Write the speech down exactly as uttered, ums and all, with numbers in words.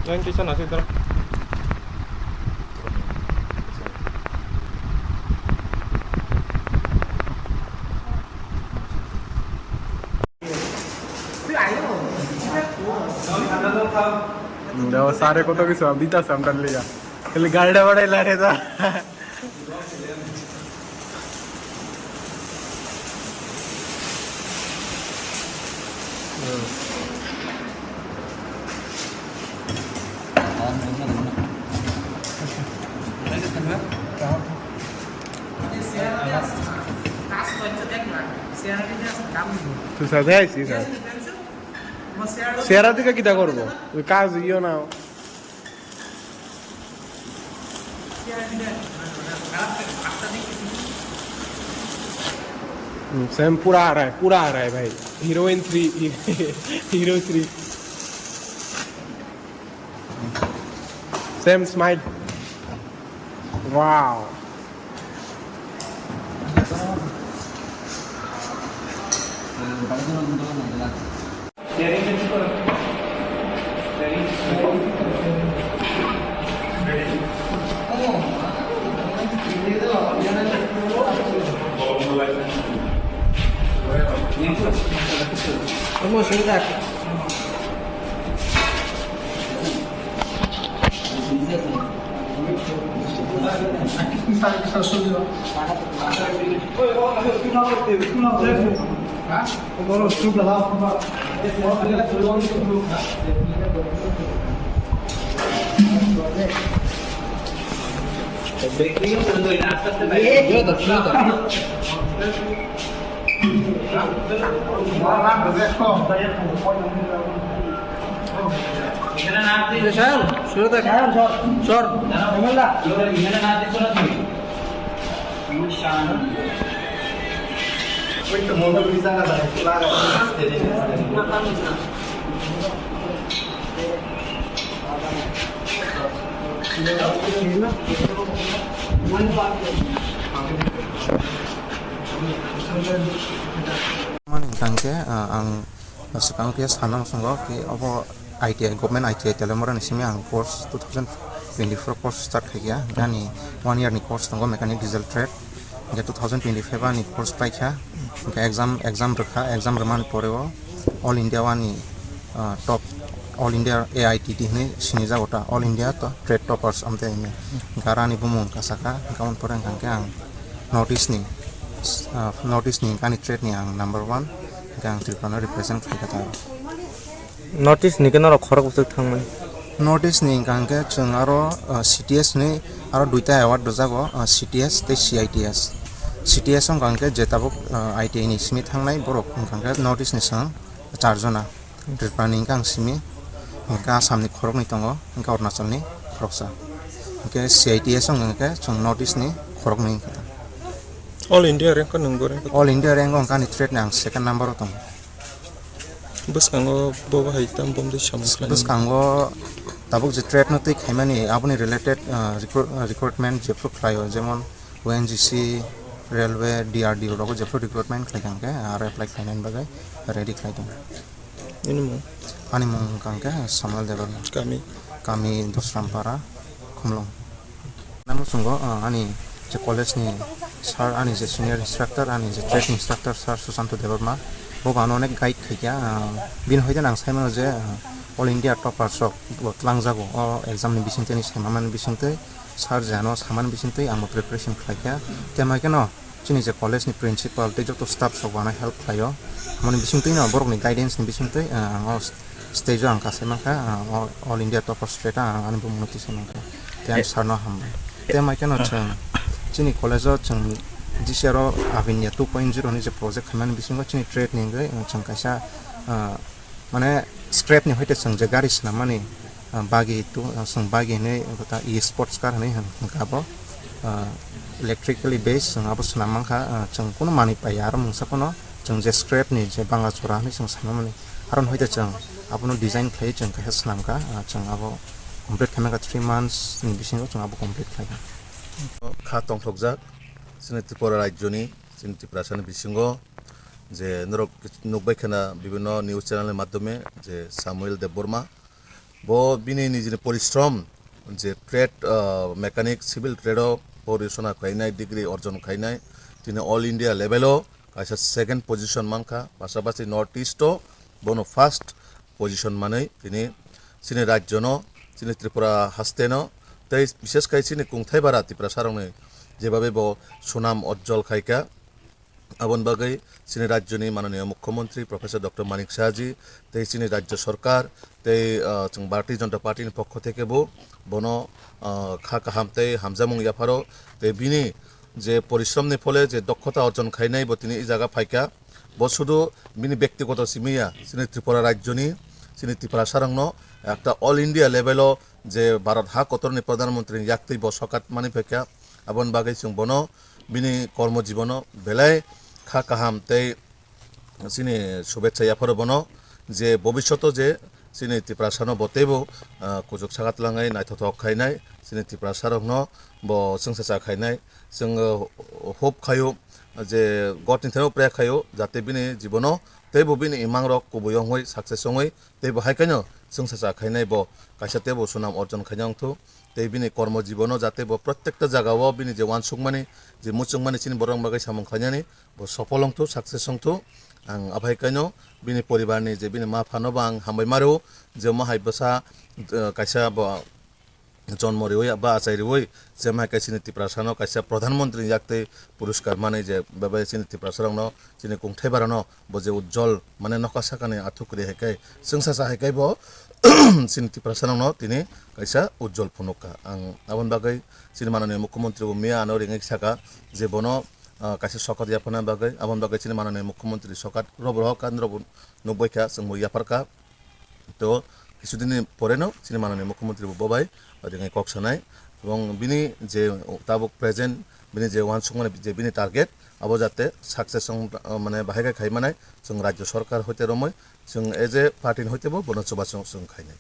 Join kisa na swi doro. Sare koto kisu abdi ta samdan liya. Kali garda bada lare da. Tu sabes, sí, sabes. Sera tika kita korbo? Kazu iyo na. Hmm, Sam pura aa raha hai, pura aa raha hai bhai. Heroine three, hero three. Sam smile. Wow. Sir, sir, sir. Mani hwnkha khe, ah, ang swkang khe sana muchungo khe obo I T I, government I T I Teliamura ni simi ang course two thousand twenty-four course start khaikha. Ani one year ni course tongo mechanic diesel trade. Hwnkhe two thousand twenty-five ani course paikha. Hwnkhe exam, exam rwkha, exam rwmani pore o All India o ani, ah, top, All India A I T T hinwi sinijago ta, All India to trade toppers amtwi hinwi. Hwnkhe aro ani bumung kasakha, hwnkhe aboni pore hwnkhe ang North East ni, ah, North East ni hwnkhe ani trade ni ang number one, hwnkhe ang Tripura no represent khlaikha ta. North East ni khe norok khorok bwswk thangmani? North East ni hwnkha hwnkhe chwng aro, ah, C T S ni aro duita award rwjago, ah, C T S tei C I T S. C T S wngkha hwnkhe je tabuk, ah, I T I ni simi thangnai borok wngkha hwnkhe North East ni chwng char jona. Tripura ni hwnkhe ang simi, hwnkhe Assam ni khoroknwi tongo, hwnkhe Arunachal ni khoroksa. Hwnkhe C I T S wngkha hwnkhe chwng North East ni khoroknwi wngkha. All India rank o nwng bo rank o? All India rank o hwnkhe ani trade ni ang second number o tongo. Bwskango bo bahai tam bomdwi samung khlainai? Bwskango tabuk je trade no twi khaimani aboni related, ah, recruit-, ah, recruitment jephru khlaio, jemon O N G C, railway, D R D O rogo jephru recruitment khlaikha hwnkhe aro apply khlainani bagwi ready khlai tongo. Nini mung? Ani mung hwnkha hwnkhe Samuel Debbarma. Kami? Kami Dosrampara, Khumlung. Namo chwngo, ah, ani je college ni sir, ani je senior instructor, ani je trade instructor sir Susanto Debbarma, bo bo ano onek guide khaikha, ah, bini hoite ang saimano je, ah, All India toppers rok bo tlangjago o exam ni bisingtwi, ni saimamani bisingtwi, sir je ano samani bisingtwi ang bo preparation khlaikha. Tei mai kheno chini je college ni principal tei joto staff rok bo ano help khlaio. Aboni bisingtwi no borok ni guidance ni bisingtwi, ah, ang o stage o ang kasai mankha, ah, o-, All India toppers trade o ang ani bumung no tisai mankha. Tei ang sir no hambai. Tei mai kheno chwng chini college o chwng G C R o Avinya two point zero ni je project khaimani bisingo chini trade ni wngwi chwng kaisa, ah, mane scrap ni hoite chwng je gari swnammani, ah, bagi tu, ah, chwng bagi hinwi ta e sports car hinwi hwn-, hwnkha abo, ah, electrically based chwng abo swnam mankha, ah, chwng kunu manwi paiya aro mungsa phano chwng je scrap ni je banga chura hinwi chwng sanamani aro hoite chwng abono design khlaiwi chwng kaisa swnamkha, ah, chwng abo complete khaimani kha three months ni bisingo chwng abo complete khlaikha. Kha tongthokjak chini Tripura rajyoni, chini Tiprasani bisingo je norok nukbai khana bibhinno news channel ni madhyome je Samuel Debbarma, Bo bini nijini porishrom, je trade, ah, mechanic, civil trade o bo risona khainai, degree orjon khainai, tini all India level o kaisa second position mankha, pasapasi North East o bono first position manwi tini chini rajyo no, chini Tripura haste no, tei bishesh khai chini kungthai bara Tiprasa rokni jebabe bo sunam ojjol khaikha. Aboni bagwi chini rajyoni mananiya mukhyamantri Professor Doctor Manik Saha ji tei chini rajya sarkar tei, ah, chwng Bharatiya Janata Party ni pokho theke bo bono, ah, kha kaham tei hamjakmung yapharo tei bini je porishrom ni phole je dokhota orjon khainai bo tini i jaga phaikha. Bo sudu bini byaktigoto simi ya, chini Tripura rajyoni, chini Tiprasa rokno ekta all India level o je Bharat ha kotor ni Pradhan Mantri ni yaktwi bo sokat mani phaikha. Aboni bagwi chwng bono bini kormo jibono belai kha kaham tei chini shubechha yapharo bono je bobishoto je chini Tiprasa no bo teibo, ah, kuchuk sakat langai naithothok khainai, chini Tiprasa rokno bo chwngsacha khainai, chwng, uh, hope khaio je God ni thani prayer khaio jate bini jibono teibo bini imang rok kubui wngwi success wngwi teibo hai khaino chwngsacha khainai bo kaisa teibo sunam orjon khaina wngthu. Tei bini kormo jibono jate bo protekta jaga o bini je uansukmani, je muchungmani chini borok bagwi samung khainani bo sopol wngthu, success wngthu. Ang aphai kaino bini poribar ni je bini ma phano bo ang hambai maro je omo hai bwsa, eh, kaisa bo jonmo riwi ba achai riwi je mai kaisa chini Tiprasa no kaisa Pradhan Mantri ni yaktwi puruskar manwi je bebak chini Tiprasa rokno chini kungthai bara no bo je ujjol mane nokha sakani athuk kwrwi hai khe chwngsacha hai khe bo chini Tiprasa rokno tini kaisa ujjol phunukha. Ang aboni bagwi chini mananiya mukhyamantri bo miya ano ringwi saka je bono, ah, kaisa sokat yaphana bagwi, aboni bagwi chini mananiya mukhyamantri sokat robo rohor kha, nrokbo nukbaikha, chwngbo yapharkha. To kisudini poreno chini mananiya mukhyamantri bo bobai ringwi kok sanai, ebong bini je tabuk present bini je uansukmani je bini target abo jate success wng, ah, mane bahai khe khai manai, chwng rajya sarkar hoite romwi, chwng as a party ni hoite bo bono chubachu chwng khainai.